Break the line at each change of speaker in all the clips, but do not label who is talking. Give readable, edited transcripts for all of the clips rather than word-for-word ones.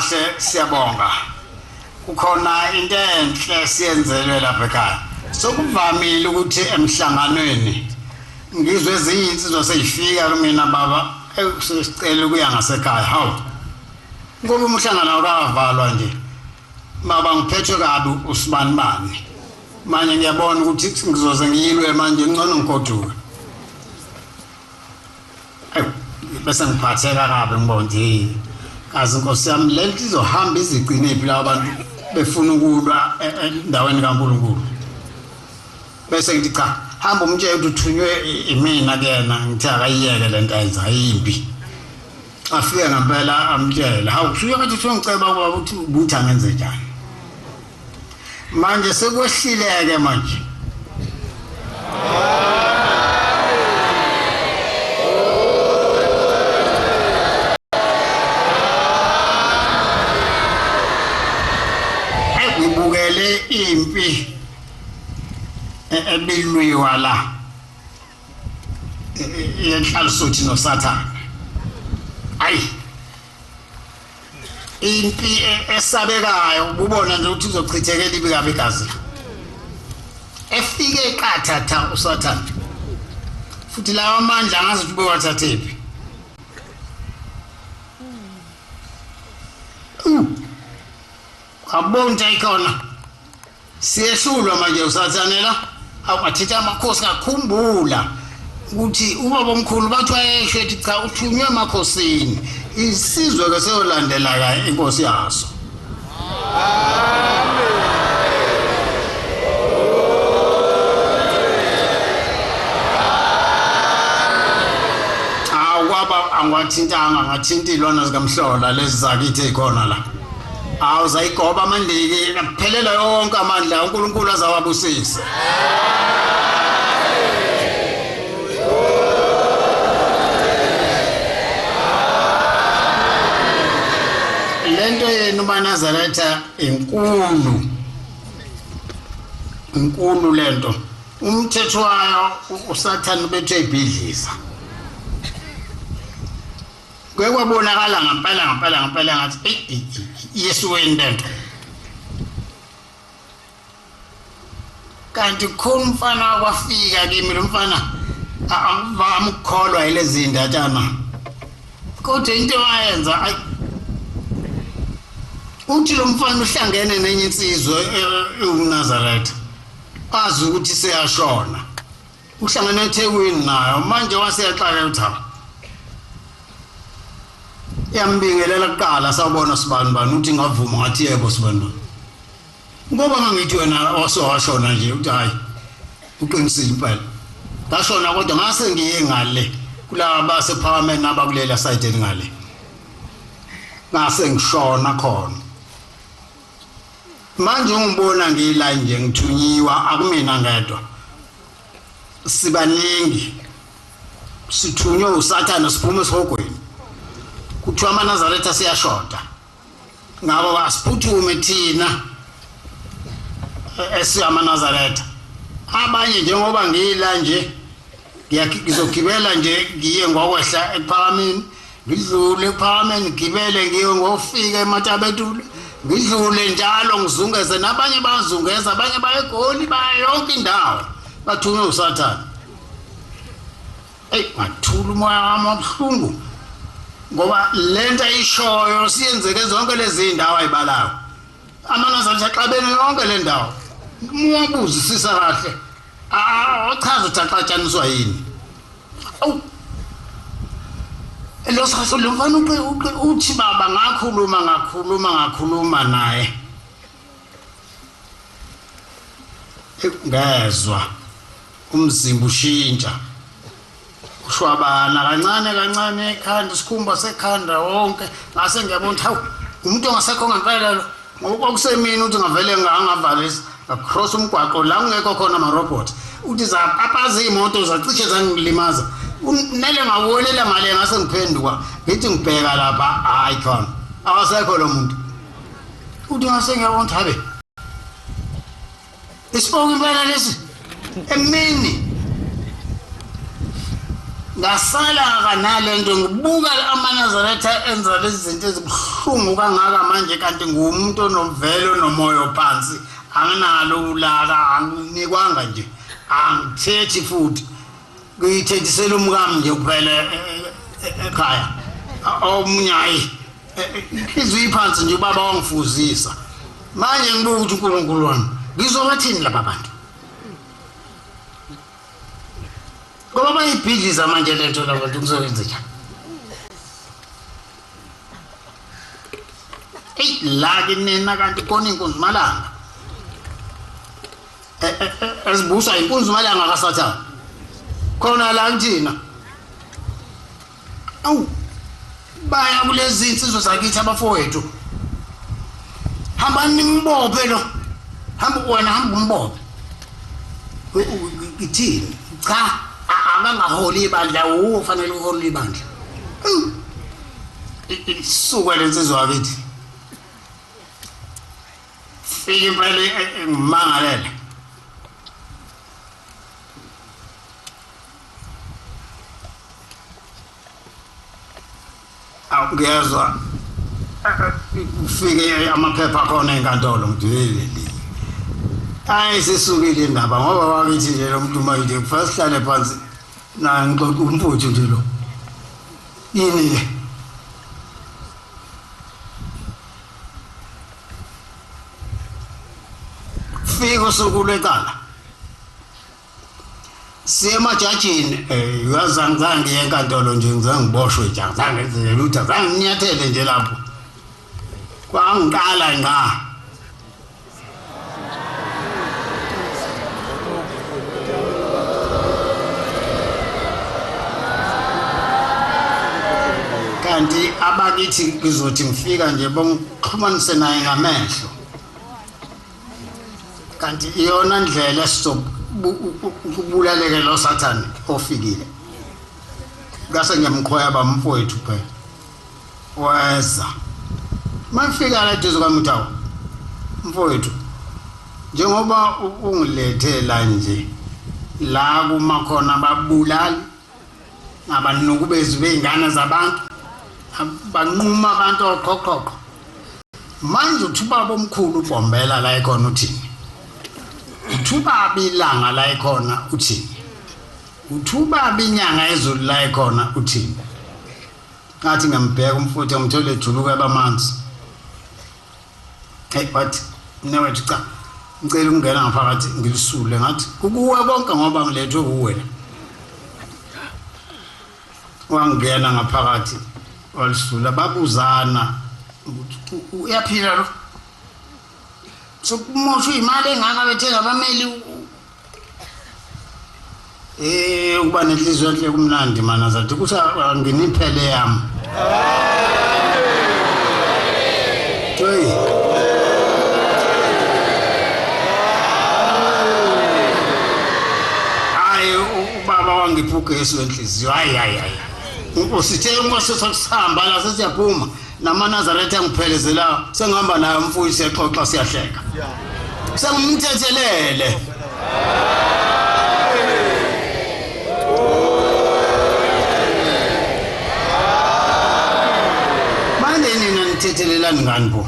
Khongolose siyabonga. Kukhona into enhle siyenzelwe lapha ekhaya. Sokuvamile ukuthi emhlanganweni ngizwe ezinye insizwa seyifika kumina baba sesicela ukuya ngasekhaya. Hawu. Ngoba umhlangano awukavalwa nje. Baba ngiphethwe kabi usibanibani. Manje ngiyabona ukuthi ngizoze ngiyilwe manje ngcono ngigoduke. Ayi bese ngiphatheka kabi ngibona ukuthi hey kazi nkosi yami le nto izohamba izigcinephi laba bantu befuna ukulwa endaweni kaNkulunkulu. Bese ngithi cha hamba umtshele ukuthi uthunywe imina kuyena ngithi akayiyeke le nto ayenza ayimbi. Afike ngempela amtshele hawu kusuke ngathi usongiceba ubaba ukuthi ubuthi angenze njani. Manje sekwehlileke manje. Ngibukele impi ebilwiwa la yenhlalisuthi noSathane. Ayi impi esabekayo ububona nje ukuthi uzochithekela ibi kabi igazi efike eqathatha usathane futhi lawa amandla angazi ukuthi bewathathephi Abona ukuthi ayikhona siyehlulwa manje usathane la awathetha amakhosi ngakhumbula ukuthi ubaba omkhulu bathi wayesho ethi cha uthunywe emakhosini isizwe ke seyolandela ka inkosi yaso. Awu kwaba angiwathintanga ngathinta iy'lwana zikamhlola lezi zakithi ey'khona la. Awu zayigoba amandiki aphelela yonke amandla uNkulunkulu azawabusisa. Lento yenu maNazaretha inkulu. Inkulu lento. Umthetho wayo uSathane ubethe ibhidliza. Kuye kwabonakala ngempela ngempela ngempela ngathi eyi yesuweni lento. Kanti khona umfana kwafika kimi lo mfana angivami ukukholwa yilezi ndatshana. Kodwa into ayenza ayi uthi lo mfana uhlangene nenye insizwa ewuNazaretha azi ukuthi seyashona. Uhlangene eThekwini nayo manje waseyaxaka uthi hawu yambingelela kuqala sawubona sibani bani uthi ngavuma ngathi yebo sibani bani ngoba ngangithi wena wasowashona nje uthi hayi uqinisile impela ngashona kodwa ngase ngiye ngale kulaba basephakameni abakulela side ngale ngase ngishona khona manje ungibona ngila nje ngithunyiwa akumina ngedwa sibaningi sithunywe usathane siphume esihogweni kuthiwa amaNazaretha siyashoda ngabo asiphuthume thina esiyamaNazaretha abanye njengoba ngila nje ngizogibela nje ngiye ngokwehla ekuphakameni ngidlule ekuphakameni ngigibele ngiye ngofika ematabetule ngidlule njalo ngizungeze nabanye bazungeza abanye baye eGoli baya yonke indawo bathunywe usathane. Eyi ngathula umoya wami wabuhlungu ngoba lento ayishoyo siyenzeke zonke lezi ndawo ayibalayo amaNazaretha axabene yonke le ndawo muwabuzisisa kahle achaza ukuthi axatshaniswa yini awu lo sasa lo mfana uthi baba ngakhuluma ngakhuluma ngakhuluma naye ngezwa umzimba ushintsha ushwabana kancane kancane ekhanda isikhumba sekhanda wonke ngase ngiyabona ukuthi hawu umuntu ongasekho ngempela lo ngoba kwakusemini ukuthi ngavele ngangavalisa ngacross umgwaqo la kungekho khona amarobot uthi zapapaza iy'moto zacishe zangilimaza nele ngawelela ngale ngase ngiphenduka ngithi ngibheka lapha hhayi khona akasekho lo muntu uthi ngase ngiyabona ukuthi habe Isipoki impela lesi emini. Ngasala kanalento ngibuka amaNazaretha enza lezi zinto ezibuhlungu kangaka manje, kanti ngumuntu onomvelo nomoya ophansi, anginalo ulaka, anginikwanga nje, angithethi futhi, ngiyithethisela umkami nje kuphela ekhaya. Omunye hayi, inhliziyo iphansi nje, ubaba wangifuzisa. Manje ngibuka ukuthi uNkulunkulu wami ngizobathini laba bantu, ngoba bayibhidliza manje le nto laba bantu, ngizokwenza njani? Eyi, la kinina kanti khona inkunzimalanga ezibusa, inkunzimalanga kaSathane khona la kuthina. Awu, baya kulezi insizwa zakithi, abafowethu, hambani nimbophe lo, hamba wena, hamba umbophe. Ithini? Cha, akangaholi ibandla, uwo ufanele uhole ibandla. Isuke le nsizwa yakithi, fika impela ngimangalele. Awu, ngiyezwa kufike amaphepha akhona enkantolo, ngithi hayi, sisukile indaba, ngoba wakithi nje lo muntu manje kufanele sihlale phansi na ngixoxa umfuthu nje lo, yini le? Fika usuku lwecala, siye emajajini. Yazi angizange ngiye enkantolo nje, ngizange ngiboshwe nje, angizange ngenze lutho, angizange nginyathele nje lapho, kwangiqala ngqa. Kanti abakithi ngizothi ngifika nje bongixhumanise naye ngamehlo, kanti iyona ndlela esizokubulaleke lo sathane ofikile. Ngase ngiyamqhweba bamfowethu phela, weza mafika la eduze kwami, uthi awu mfowethu, njengoba ungilethe la nje, la kuma khona ababulali, abanukubezi bey'ngane zabantu, banquma abantu oqhoqhoqho, manje uthi ubaba omkhulu uBhombela la ekhona uthini? Uthi ubaba iLanga la ekhona uthini? Uthi ubaba iNyanga ezulu la ekhona uthini? Ngathi ngiyambheka umfuthu, ngimthole ejuluka abamanzi. Hey, wathi mnewethu, cha, ngicela ukungena ngaphakathi ngilisule. Ngathi kukuwe konke ngoba ngilethwe kuwe la. Wangena ngaphakathi walisula, babuzana ukuthi uyaphila lo, sokumoshwa imali engaka bethenga abameli. Ukuba nenhliziyo enhle kumnandi mana zathi kuthi anginiphele yami. Hey. Hayi, ubaba wangipha ugesi wenhliziyo. Hayi hayi hayi. Usithe inkosi sokusihamba la, sesiyaphuma namaNazaretha angiphelezela, sengihamba naye umfuyi, siyaxoxa, siyahleka, sengimthethelele. Manje nina nithethelelani ngani bo?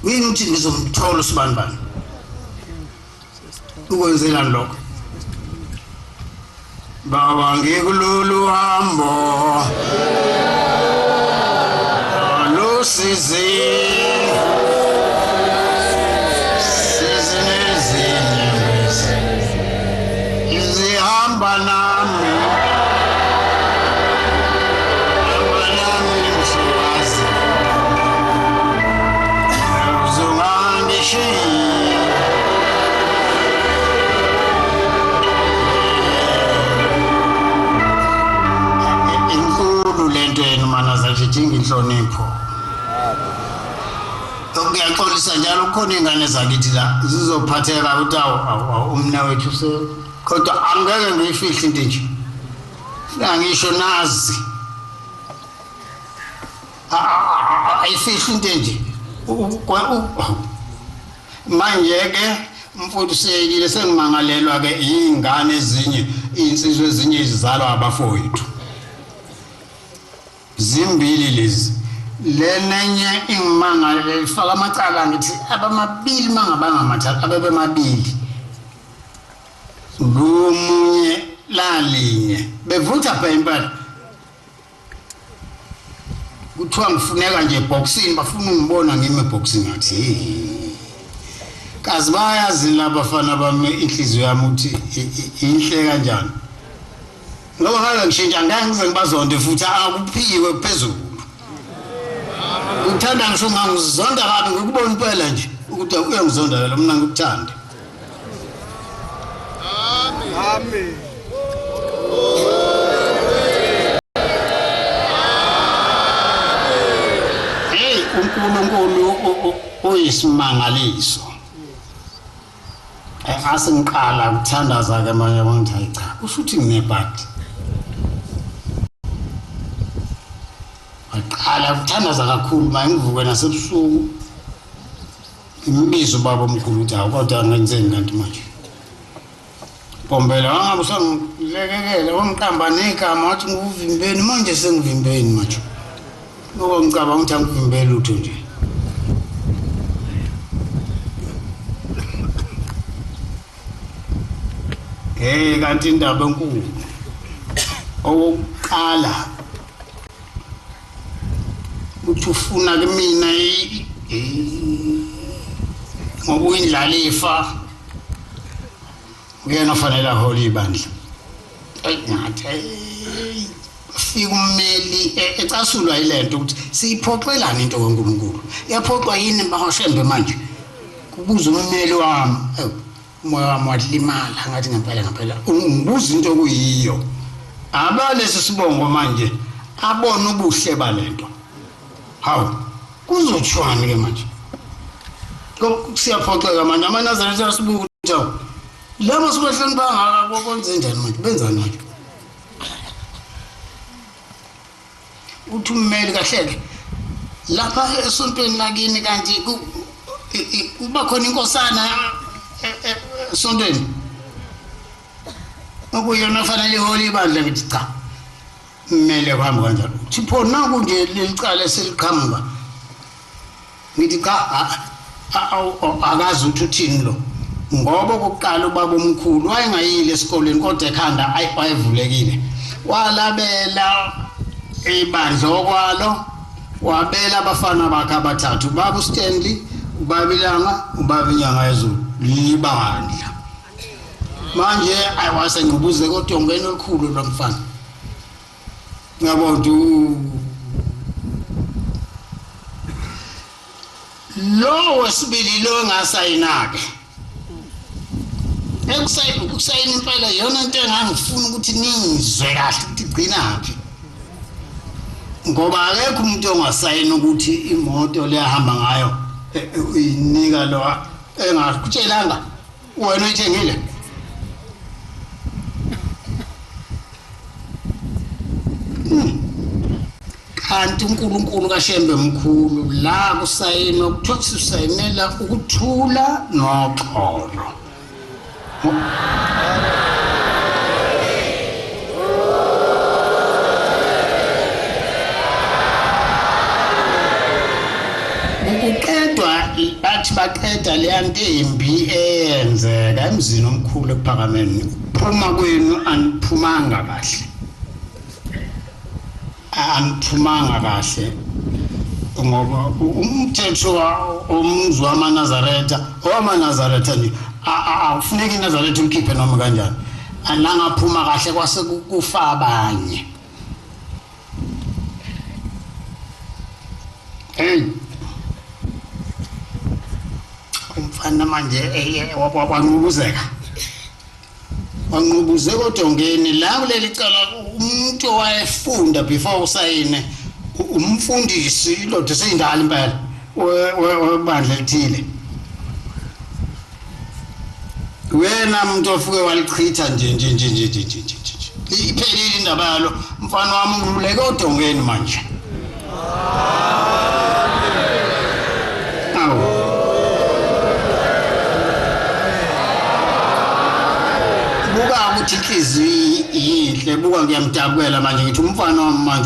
Yini uthi ngizomthola usibani bani? Ukwenzelani lokho? Baba, ngikulolu hambo lusizi, sizi nezinyembezi zihamba nami, hamba nami mswazi, uzungangishiyi. Inkulu lento yenu mana zathi, idinga inhlonipho. Ngiyaxolisa njalo, kukhona iy'ngane zakithi la zizophatheka ukuthi awu awu, awu, umna wethu se, kodwa angeke ngiyifihle into nje, angisho nazi, ayifihli into nje. Manje-ke Umfowethu useyekile sengimangalelwa ke izingane ezinye insizwe ezinye izizalwa abafowethu. Zimbili lezi. Lenenye ingimangalele ifaka amacala ngithi abamabili mangabanga mathathu abebemabili. Lomunye lalinye bevutha phela impela. Kuthiwa ngifuneka nje ebhokisini bafuna ungibona ngime ebhokisini ngathi kazi bayazi labafana bami inhliziyo yami ukuthi inhle kanjani ngoba ngake ngishintsha ngeke ngize ngibazonde futhi akuphiwe phezulu ngithanda ngisho ngangizonda kabi ngikubona impela nje ukuthi uyangizonda lo mina ngikuthande
Amen.
Hey uNkulunkulu uyisimangaliso. Eh asengiqala ukuthandaza ke manje ngithi hayi cha kusho ukuthi nginebhadi. Waqala ukuthandaza kakhulu mangivuke nasebusuku. Ngimbiza ubaba omkhulu ukuthi hawu kodwa ngenzeni kanti manje. Pombela wangabe usangilekekela wangiqamba negama wathi ngikuvimbeni manje sengivimbeni manje. Ngoba ngicabanga ukuthi angikuvimbeli lutho nje. Hey kanti indaba enkulu. Okokuqala uthi ufuna kumina ngoba uyindlalifa uyena ofanele ahole ibandla eyi ngathi fika ummeli e, ecasulwa yilento ukuthi siyiphoxelani into kaNkulunkulu iyaphoxwa yini bakashembe manje kubuza ummeli wami umoya wami walimala ngathi ngempela ngempela ungibuza into okuyiyo abalesi sibongo manje abona ubuhle balento hawu kuzothiwani ke manje siyaphoxeka manje amanazaretha asibuka ukuthi hawu labo sibahlonipha ngaka kwenze njani manje benzani manje uthi ummeli kahleke lapha esontweni lakini kanti kuba khona inkosana e, e, esontweni okuyona fanele ihole ibandla ngithi cha kumele kuhambe kanjalo uthi pho naku nje leli cala eseliqhamuka ngithi cha akazi ukuthi uthini lo ngoba okokuqala ubaba omkhulu wayengayile esikoleni kodwa ekhanda wayevulekile walabela ibandla okwalo wabela abafana bakhe abathathu ubaba uStanley ubaba ilanga ubaba inyanga yezulu libandla manje ayiwasengqubuze kodwa ongena olukhulu lo mfana ngiyabona ukuthi lo wesibili lo engasayinake ekusayina impela iyona into engangifuna ukuthi ningizwe kahle ukuthi igcinaphi ngoba akekho umuntu ongasayina ukuthi imoto leyahamba ngayo e, e, uyinika lo engakutshelanga wena uyithengile hmm. Kanti uNkulunkulu kaShembe mkhulu la kusayinwa kuthiwa sisayinela ukuthula noxolo. Ukuqedwa bathi baqeda leya nto embi eyenzeka emzini omkhulu ekuphakameni phuma kwenu aniphumanga kahle aniphumanga kahle ngoba umthetho womuzi wamaNazaretha owamaNazaretha nje akufuneki iNazaretha ulikhiphe noma kanjani anangaphuma kahle kwase kufa abanye hey umfana manje wanqubuzeka wanqubuze kodongeni la kuleli cala umuntu owayefunda before usayine umfundisi indoda eseyindala impela webandla elithile wena muntu ofike walichitha nje nje nje nje nje nje nje iphelile indaba yalo mfana wami ungululeke odongeni manje awu ukuthi inhliziyo yinhle, buka, ngiyamdabukela manje, ngithi umfana wami manje.